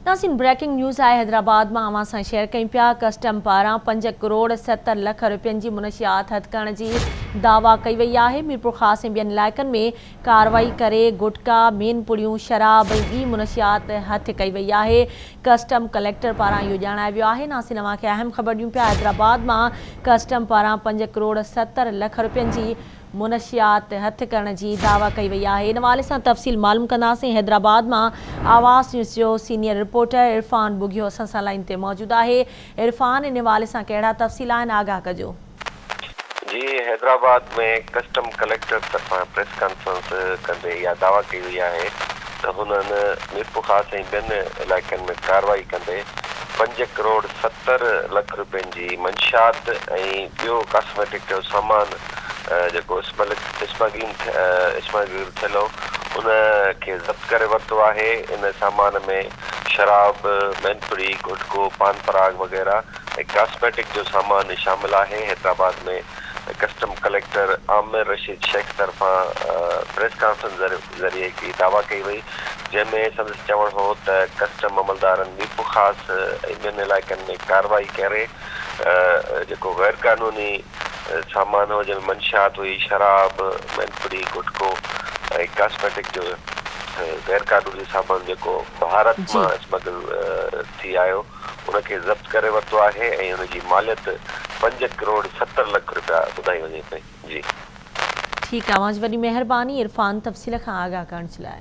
ناظرين breaking news آهي حيدرآباد مان اوهان سان شيئر ڪيون پيا ڪسٽم پاران 5 ڪروڙ 70 لک رپين جي منشيات هٿ ڪرڻ جي دعويٰ ڪئي وئي آهي ميرپورخاص ۽ ٻين علائقن ۾ ڪارروائي ڪري گٽڪا مين پڙيون شراب ۽ ٻي منشيات هٿ ڪئي وئي آهي ڪسٽم ڪليڪٽر پاران اهو ڄاڻايو ويو آهي ناظرين اوهان کي اهم خبر ڏيون پيا حيدرآباد مان ڪسٽم پاران 5 ڪروڙ 70 لک رپين جي منشيات هٿ ڪرڻ جي دعويٰ ڪئي وئي آهي ان حوالي سان تفصيل معلوم ڪنداسين حيدرآباد مان آواز نيوز جو سينيئر رپورٽر عرفان ٻگهيو اسان سان لائين تي موجود آهي عرفان ان حوالي سان ڪهڙا تفصيل آهن آگاهه ڪجو. جي حيدرآباد ۾ ڪسٽم ڪليڪٽر طرفان پريس ڪانفرنس ڪندي اها دعويٰ ڪئي وئي آهي ته هنن ميرپورخاص ۽ ٻين علائقن ۾ ڪارروائي ڪندي 5 ڪروڙ 70 لک روپين جي منشيات ۽ ٻيو ڪاسميٽڪ جو سامان جيڪو اسمگلنگ اسمگل ٿيل هو ان کي ضبط ڪري ورتو آهي. ان سامان ۾ شراب، مينپڙي، گهٽڪو، پان پراگ وغيره ۽ ڪاسميٽڪ جو سامان شامل آهي. حيدرآباد ۾ ڪسٽم ڪليڪٽر عامر رشيد شيخ طرفان پريس ڪانفرنس ذريعي هڪ دعويٰ ڪئي وئي جنهن ۾ سندس چوڻ هو ته ڪسٽم عملدارن ميرپورخاص ۽ ٻين علائقن ۾ ڪارروائي ڪري جيڪو غيرقانوني سامان هو جنهن ۾ منشيات هئي، شراب، مينپڙي، گٽڪو ۽ ڪاسميٽڪ جو غيرقانوني سامان جيڪو ڀارت مان اسمگل ٿي آيو ان کي ضبط ڪري ورتو آهي ۽ ان جي ماليت 5 ڪروڙ 70 لک رپيا ٻڌائي وڃي پئي. جي. ٺيڪ آ اوهان جي وڏي مهرباني عرفان تفصيل کان آگاهه ڪرڻ جي لاء.